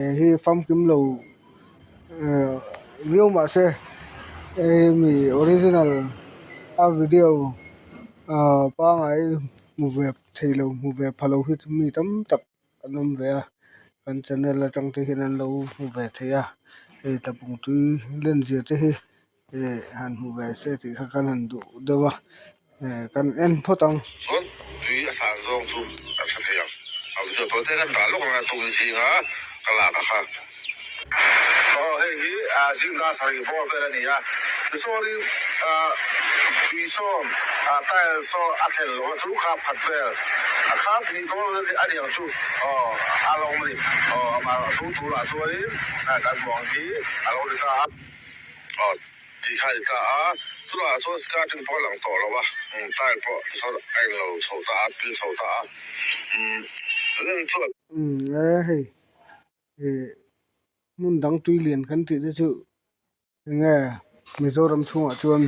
Hei hi famkim lo ehh viau mahse hemi original a video ahh pangai hmu ve theilo hmu ve pha lo hi chu mi tam tak an awm ve a kan channel atang te hian an lo hmu ve thei a hei tlabung tui len zia te hi. Ih han hmu ve se tih kha kan han duh deuh a eh kan en phawt ang. Chuan tui a san zawng chu kan hre thei ang. A video tawi te kan dah lawk ang a tui zinga ka lak a kha. Aw hei hi zingda sarih bawr vel a ni a, tichuanin tui sawm tile saw a thlen lo a chu khap khat vel a khap hnih dawn a ni ang chu aw a lo awm a ni. Aw amah chu tunah chuanin kan hmuh ang hi a lo ni ta a. Aw tih kha a ni ta a, tunah chuan skirting pawh a lang tawh lo a, tile pawh sawn a englo chho ta a, pil chho ta a, umm len chuan. Umm e hei ih hmun dang tui lian kan tih te chu enge Mizoram chhungah chuan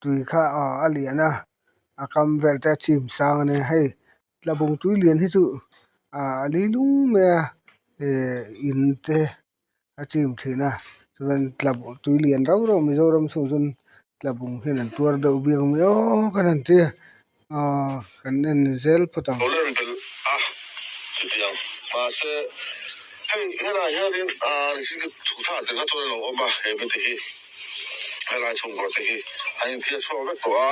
tui kha aw a lian a, a kam vel te a chim sang a nia hei tlabung tui lian hi chu ah a li lung mai a ih in te. a chim thin a chuan tlabung tui lian rau rau Mizoram chhung chuan tlabung hian an tuar deuh biak mai aw kan han ti a aw kan en zel phawt ang. Lo len belh a chutiang mahse hei helai hianin ah chhukthla te kha chuan a lo awm a he mite hi helai chhungkaw te hi an inthiar chhuak vek tawh a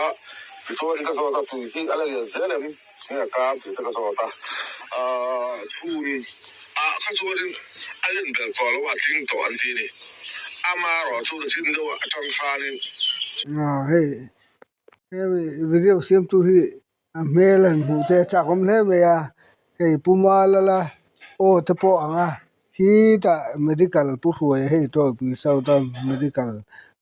tichuan ka zawt a tui hi a la lian zel em nge a kar tih te ka zawt a ah chhun ah kha chuanin a len belh tawh lo a tling tawh an ti a ni. Amaherawh chu chin deuh atang khanin. Aw hei hemi video siamtu hi a hmel han hmuh che a chak awm hle mai a hei Pu Malala aw te pawh ang a khitah medical pu hruaia hei Tawlpui South a medical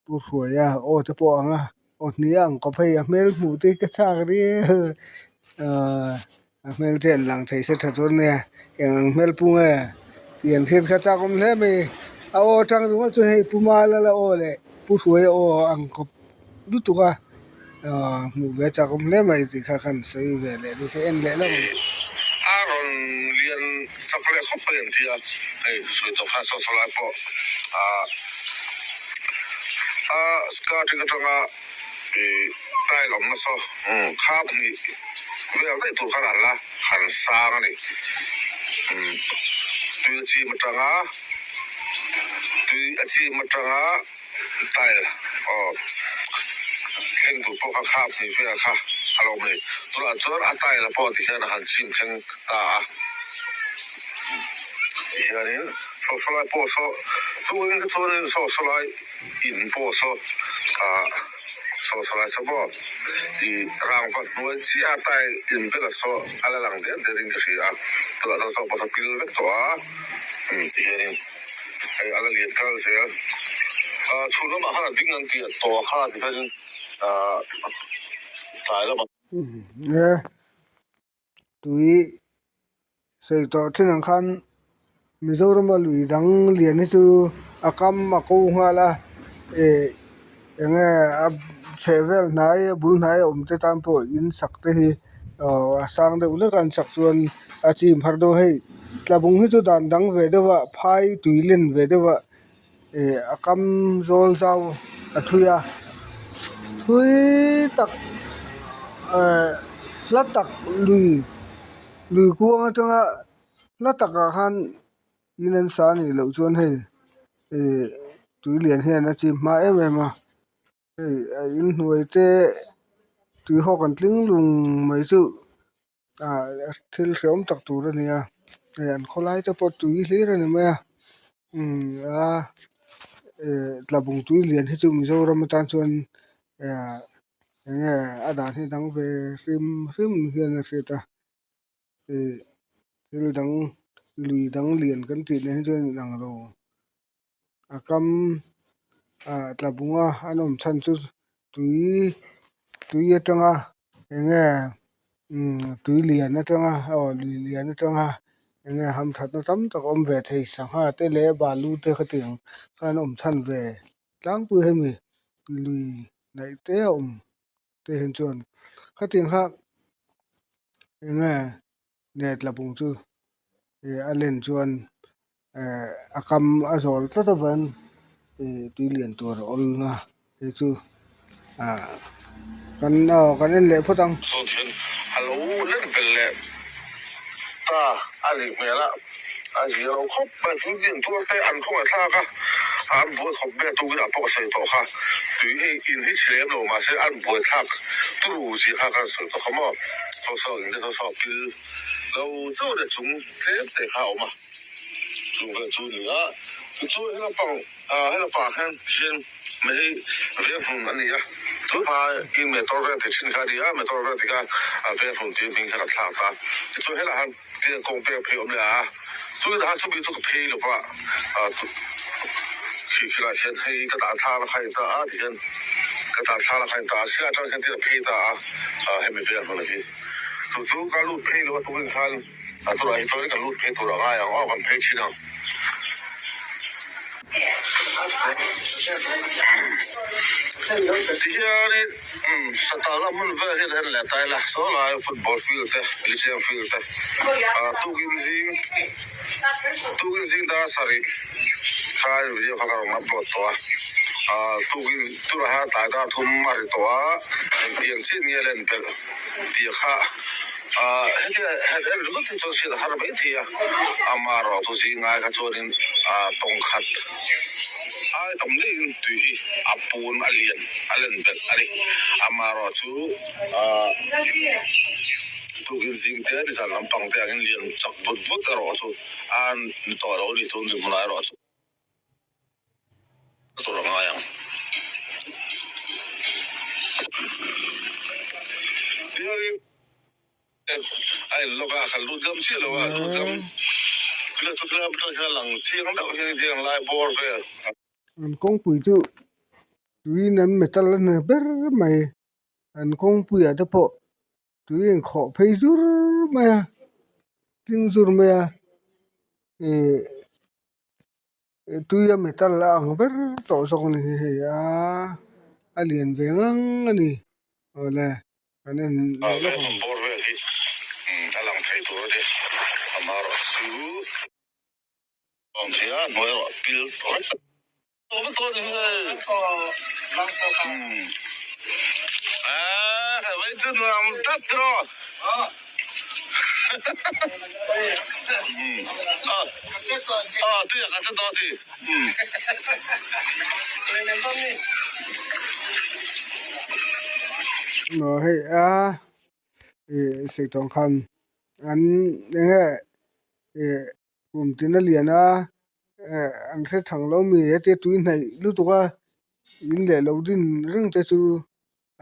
pu hruaia aw te pawh ang a aw hnih a ang kawp hei a hmel hmuh te hi ka chak riau ahh. A hmel te an lang thei se tha chuan nia eng ang hmel pu nge tih an hriat kha chak awm hle mai a aw atang ringawt chu hei pu Malala aw leh pu Hruaia aw a ang kawp lutuk a aaa hmuh ve chak awm hle mai tih kha khan sawi ve leh ni se en leh hlauh ang. A rawn lian chak leh khawp mai an ti a, hei sawi tawh khan saw saw lai pawh aaa a skirting atanga Ih tile awm nasa khap hnih vel daih tur khan an la han sang a ni. Tui a chim atanga tui a chim atanga tile aw thleng tur pawh kha khap hnih vel kha a lo awm a ni. Tunah chuan a tile pawh tihian a han chim thleng ta a. Tihianin saw saw lai pawh saw tukin te chuanin saw saw lai. In pawh saw ah saw saw lai saw maw ih rangva hnuai chiah a tai in bela saw a la lang der der in ka hria a tunah chuan saw pawh saw pil vek tawh a umm ti hianin hei a la lian kal zel ah chhun lamah khan a ding an tih tawh a kha ti hianin ah tlai lamah. Tui sawi tawh thin ang khan Mizorama lui dang lian hi chu a kam a ko nghal a ih eng nge a chheh vel hnai a bul hnai a awm te tan pawh in sak te hi aww a sang deuh hlek a an sak chuan a chim har deuh a hei tlabung hi chu dan dang ve deuh a phai tui len ve deuh a ih a kam zawl zau a thui a thui tak ehh hla tak lui lui kuang atanga hla takah khan in an sa anih loh chuan hei ih tui lian hian a chim hma em em a hei a inhnuai te tui hawk an tling lung mai chu. Ah thil hreawm tak tur a ni a hei an khawlai te pawh tui hlir a ni mai a umm a eh tlabung tui lian hi chu Mizoram atan chuan eh eng nge a dan hi dang ve hrim hrim hian a hriat a ih thil dang lui dang lian kan tih nen hi chuan a inang lo a kam ah tlabung a an awm chhan chu tui tui atanga eng nge umm tui lian atanga aw lui lian atanga eng nge hamthatna tam tak a awm ve thei sangha te leh balu te khatiang khan a awm chhan ve tlangpui hemi lui hnaih te a awm te hian chuan khatiang kha eng nge tlabung chu ih a len chuan. Eh a kam a zawl tlat avangin ih tui lian tur a awl a hei chu ah kan aw kan en leh phawt ang. Chu thil a lo let belh leh ta a nih hmel a, a zia lo khawp mai. Tui lian tur te an khawngaih thlak a, an buai khawp mai a, tukin ah pawh ka sawi tawh kha. Tui hi in hi chhe lem lo mahse an buai thlak turu zia kha ka han sawi tawh kha maw. Saw saw in te saw saw pil lo chauh leh chung tlem te kha a awm a. Chung vel chu ni a, tichuan he lampang ah he lampangah hian hian mai hei veng hlun a ni a, tunhma in motor vel ti thin kha a ni a, motor vel ti kha a veng hlun tih hming kha kan thlak a, tichuan helaiah hian tiang kawng pek phei a awm leh a, chu inah khan chumi chu ka phei lo va, ah khi khilaiah hian hei ka dah thla la kha a in ta a tihian ka dah thla la kha a in ta a, khilai atang hian tin a phei ta a, ah hemi veng hlun a hi chu chu ka lut phei lo a tukin khan. A turah hi chuan kan lut phei tur a ngai ang aw, kan phei thin ang. Tihianin Satala hmun vel hian en leh ta ila, saw lai football field te, licheng field te, tukin zing tukin zing dar sarih khan video kha ka rawn upload tawh a, tukin turah hian tlai dar thum a ri tawh a, engtiang chiah nge len belh tih kha. Hetia han en ringawt hi chuan hriat a har mai thei a, amaherawh chu zing ngai kha chuanin tawng khat ai tam deuhin tui hi a pun a lian a len belh a ni. Amaherawh chu tukin zing te nizan lampang te angin lian chak vut vut erawh chu a ni tawh lo a ni tun dinhmunah erawh chu. Tur a ngai ang. Tiangin a in lawk a, kan lut gam chiah lo a, lut gam kila chu kila atang hian a lang chiang deuh hian tiang lai bawr vel. An kawngpui chu tuiin an metal a hne ber mai, an kawngpuiah te pawh tui in khawh phei zur mai a tling zur mai a ihh tui a metal a ang ber tawh zawk a ni hi hei a a lian ve ngang a ni awle kan en leh lawk ang. Bawr vel hi a lang thei tur a ni amaherawhchu awm thei a hnuai erawh pil tawh vek. Aw hei a ih sawi khan an eng nge ih Kum tin a lian a eh an hre thang lo mi hetia tui hnaih lutuk a in leh lo din reng te chu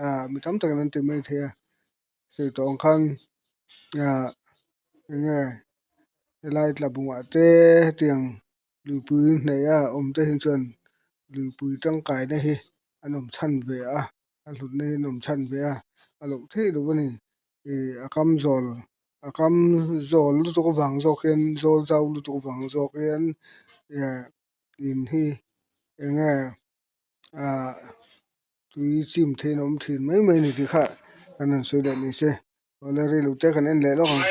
ah mi tam takin an ti mai thei a sawi tawh ang khan ah enge helai tla bungah te hetiang luipui hnaih a awm te hi chuan luipui tangkai na hi an awm chhan ve a a hlutna hi an awm chhan ve a a loh theih loh a ni ih a kam zawl a kam zawl lutuk avang zawk hian zawl zau lutuk avang zawk hian eh in hi eng nge ah tui chim theihin a awm thin mai mai a ni tih kha kan han sawi leh ni se awle rei lo te kan en leh lawk ang.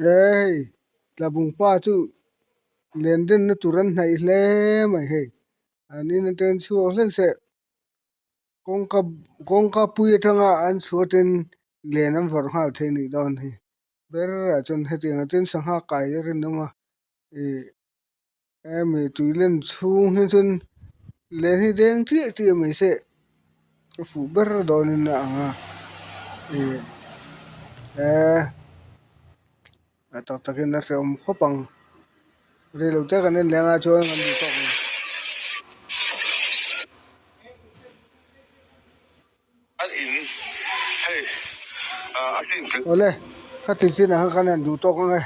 Hei tlabung pa chu len den na tur an hnaih hle mai hei an in atangin chhuak hlek se kawngka kawngka pui atanga an chhuah ten len an vawrh nghal thei anih dawn hi ber ah chuan hetiang ah chuan sangha kai a rinawm a ih hemi tui len chhung hi chuan len hi deng chiah chiah mai se a fuh ber dawnin a ang a ih eh a tak takin a hrehawm khawp ang reilo te kan en leh anga chuan kan duh tawk ang. Awle khati chinah khan kan han duh tawk ang e.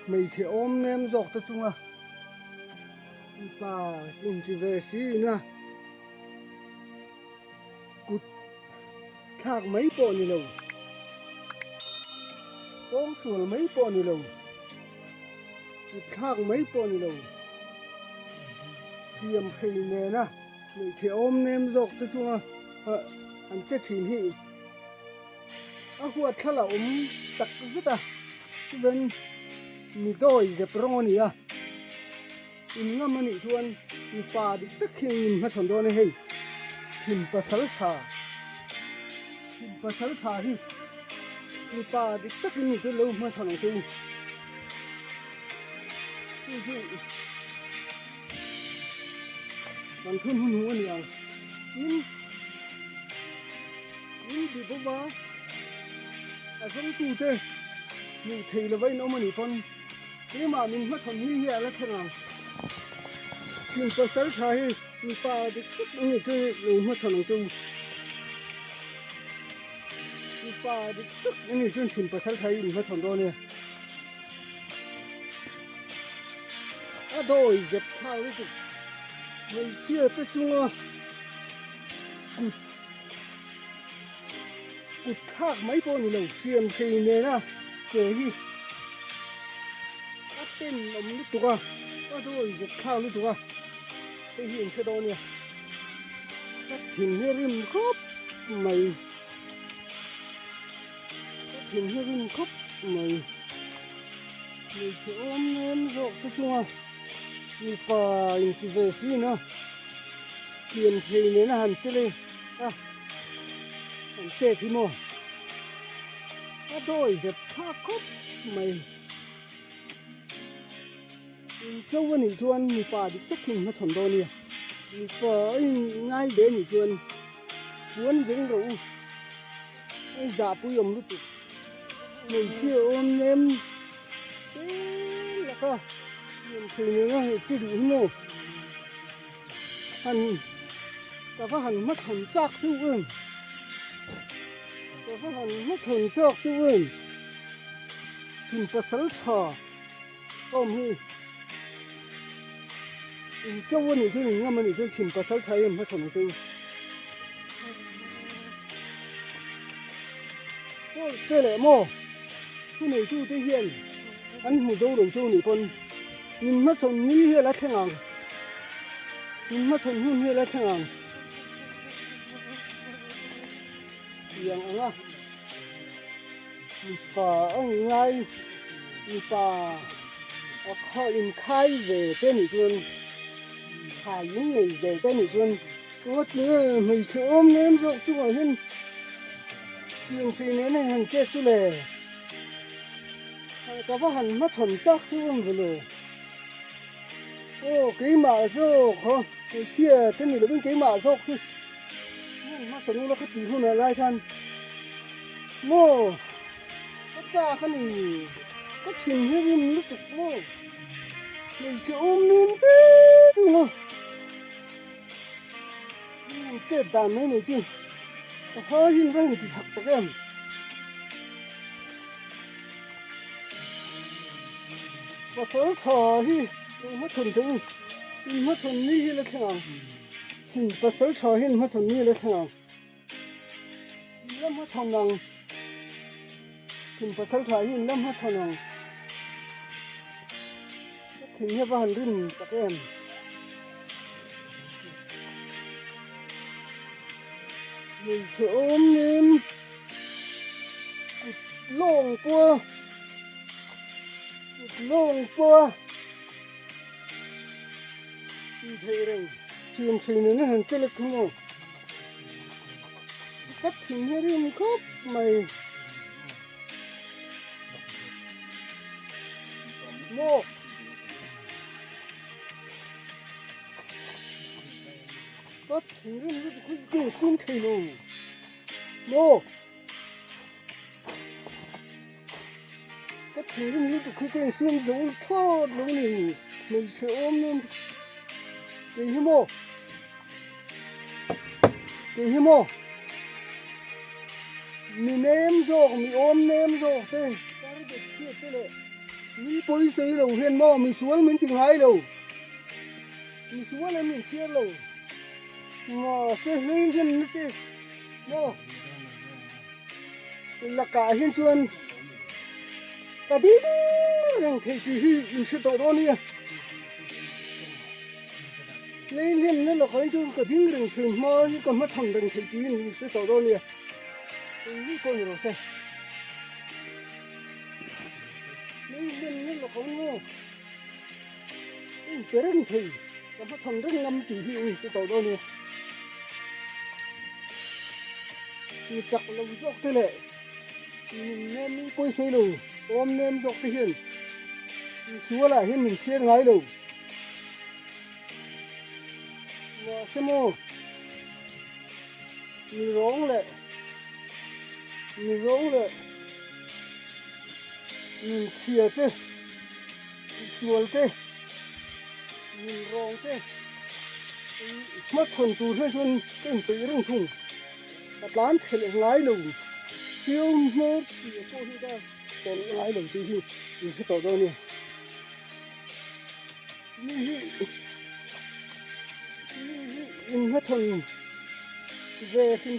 Hmeichhe awm nem zawk te chunga mipa inti ve si ina kut thlak mai pawh ni lo. Pawngsual mai pawh ni lo, kutthlak mai pawh ni lo, thiam phei nena hmeichhe awm nem zawk te chunga an che thin hi a huat thla la awm tak zet a, chuven mi dawi zep rawng a ni a, in ngam a nih chuan mipa dik tak hi in hmachhawn dawn a hei, chhim pasal tha, chhim pasal tha hi mipa dik takin ni chu lo hmachhawn ang che u. Chu chu kan thun hun hmuh a ni ang. Tin, in bi bawk a, a zawngtute hmuh theih lova in awm a nih pawn keimah min hmachhawn hi hi a la thleng ang. Thin pasal tha hi mipa dik tak a ni chu lo hmachhawn ang che u. Mipa dik tak a ni chuan thin pasal tha hi in hmachhawn dawn e. A dawi zep thak lutuk hmeichhia te chunga kut kut thlak mai pawh a ni lo siam thei nena che hi a ten awm lutuk a a dawi zep thlak lutuk a hei hi in hre dawn nia ka thin hi a rim khawp mai. Ka thin hi rim khawp mai. Hmeichhe awm nem zawk te chunga mipa inti ve sin a, pian thei nena han che leh a, han chet hi maw a dawi zep thlak khawp mai. Incho a nih chuan mipa dik tak hi inhmachhawn dawn nia. Mipa a inngai ve a nih chuan puan veng rawh u. A zahpui awm lutuk. Hmeichhia awm nem te laka nuam thei nena hei chi duh hi maw. Han ka va han hmachhawn chak chu em. Ka va han hmachhawn chak chu em. Thin pasal tha. Awm hi in cho a nih chuan in ngam a nih chuan chhim pasal tha em hmachhawn ang che u. Pawl te leh maw thu neitu te hian an hmu zo lo chu nih pawn min hmachhawn ni hi a la thleng ang min hmachhawn hun hi a la thleng ang tiang ang a. Mipa a ni ngai, mipa a kha inkhai ve te nih chuan khai in nei ve te nih chuan ngawt nge hmeichhe awm nem zawk chungah hian pianthei nen a han chet chu le ka va han hmachhawn chak chu awm ve le aw keimah zawk haw hmeichhia te ni lovin keimah zawk hi hmachhawn ula ka tih hunah lai khan. Maw? Ka chak a ni. Ka thin hi rim lutuk maw? Hmeichhe awm nim pek maw? An chet dan mai nei chu ka hma hi va han ti thak tak em. Pasal tha hi lo hmachhawn teh u. In hmachhawn ni hi la thleng ang. Pasal tha hi in hmachhawn ni la thleng ang. In la hmachhawn ang. Thim pasal tha hi in la hmachhawn ang. Ka thim hi a va han rim tak em. Hmeichhe awm nem kut lawng pawh a kut lawng pawh a tih theih reng. Thiam thin in a han che lek thung aw. Ka thin hi rim khawp mai. Maw. Ka thin rim lutuk hi ka insum thei lo. Maw. Ka thinrim lutuk hi ka insiam zo thlawt lo ni hmeichhe awm nen kei hi maw kei hi maw mi nem zawk mi awm nem zawk te target chhiat te leh mi pawisei lo hian maw misual min ti ngai lo misual an inchhiar lo mahse hlei hian na te maw lakah hian chuan. Ka ding reng thei tih hi in hre tawh dawn nia. Lei hlemna lakah hi chuan ka ding reng thei hma hi ka hmachhan reng thei tih hi in hre tawh dawn nia. Eng hi pawh ni lo se. Lei hlemna lakah maw in pe reng thei ka hmachhan reng ngam tih hi in hre tawh dawn nia. Mi chak lo zawk te leh. Min nem i pawisei lo awm nem zawk te hian insualah hian min hriat ngai lo. Mahse maw mi rawng leh mi rawng leh min chhia te insual te min rawng te hmachhawn tur hian chuan ka inpeih reng thung. Ka tlan chhe leh ngai lo thil hmawr tih pawh hi ka tawlh ngai lo tih hi in hre tawh dawn a ni. Mi hi mi hi in hmachhawn ve hrim.